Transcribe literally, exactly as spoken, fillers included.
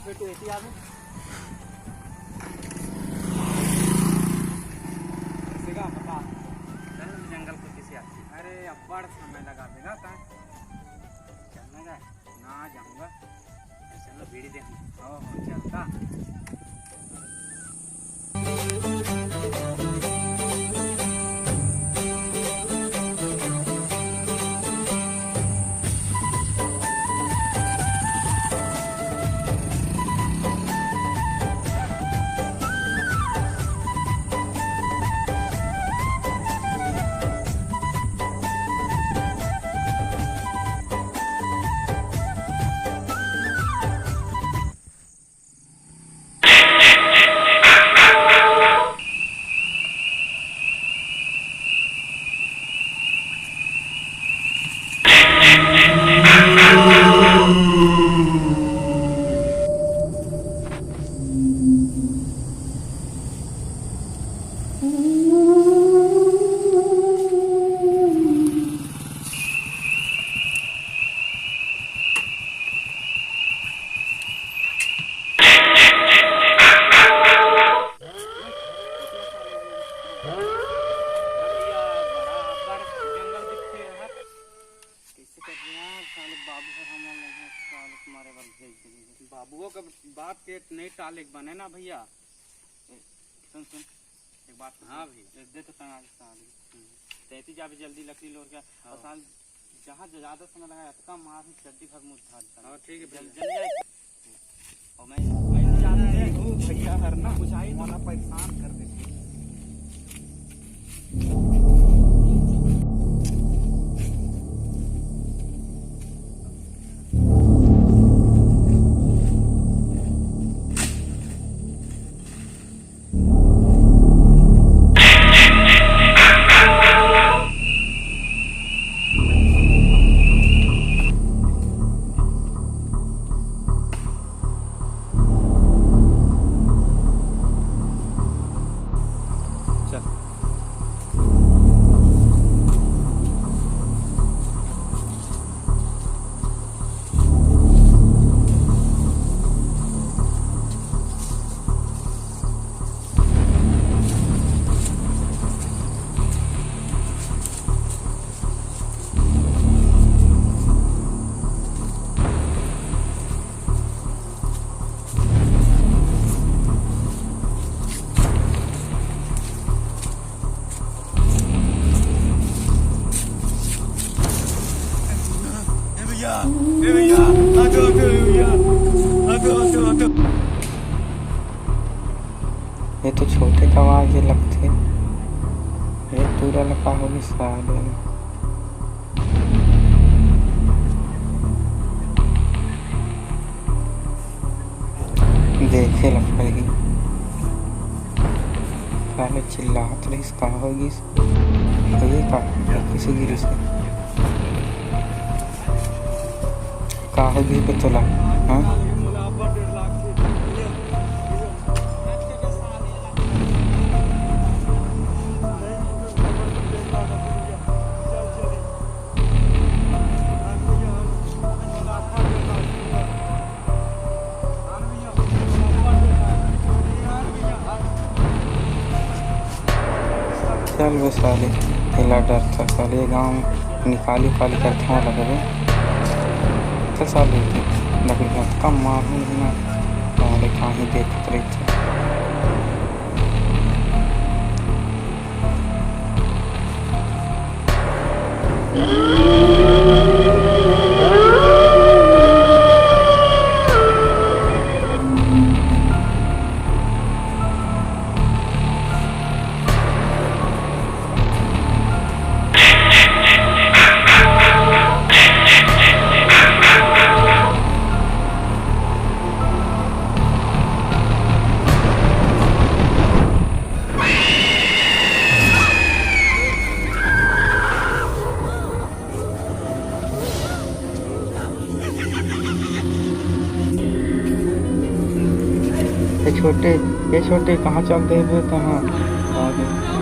बेटू, एती आवे। कैसे का बता? चल, जंगल को किसी आती। अरे, अब्बड़ समय लगा देगा, का? चलना का? ना जाऊंगा। चलो, बीड़ी दे। हो, हो, चलता। कैसे कर रहे हैं यार, साले बाबू सर हमन ल यहाँ साले को मारे बर भेज देंगे। बाबुओ का बात के नहीं टाले के बने ना भैया। ए, सुन, सुन, एक बात हाँ भैया। दे तो टंगा के साले। हम्म। तैती जाबे जल्दी लकड़ी लोर के। हाँ। और साल जहाँ ज्यादा समय लगा, अतका मार ही चड्डी भर मुँह झाड़ देता। हाँ, ठीक है जल, भैया। जल जाए। और मैं, मैं जाते हैं। ओ भैया हर ना कुछ आई तो ना परेशान कर देते। चल। ए भैया, ए भैया, हटो, हटो, ए भैया, हटो, हटो, हटो। ये तो छोटे का आवाज ये लगथे। ये टूरा ल का होगे साले। देखे ल पड़ही। साले चिल्लात रहिस, का हो गिस? ये का? किसे गिरिस हे? का हो गिस बे तोला? हाँ? चल बे साले, एला डरथस साले, ये गाँव निकाली उकाली करथों लगबे। चल साले, लकड़ी हाथ कम मारहूँ ना, साले काहीं देखत रहिथे। ए छोटे, ए छोटे, कहाँ चल दे बे तहाँ? आ गे।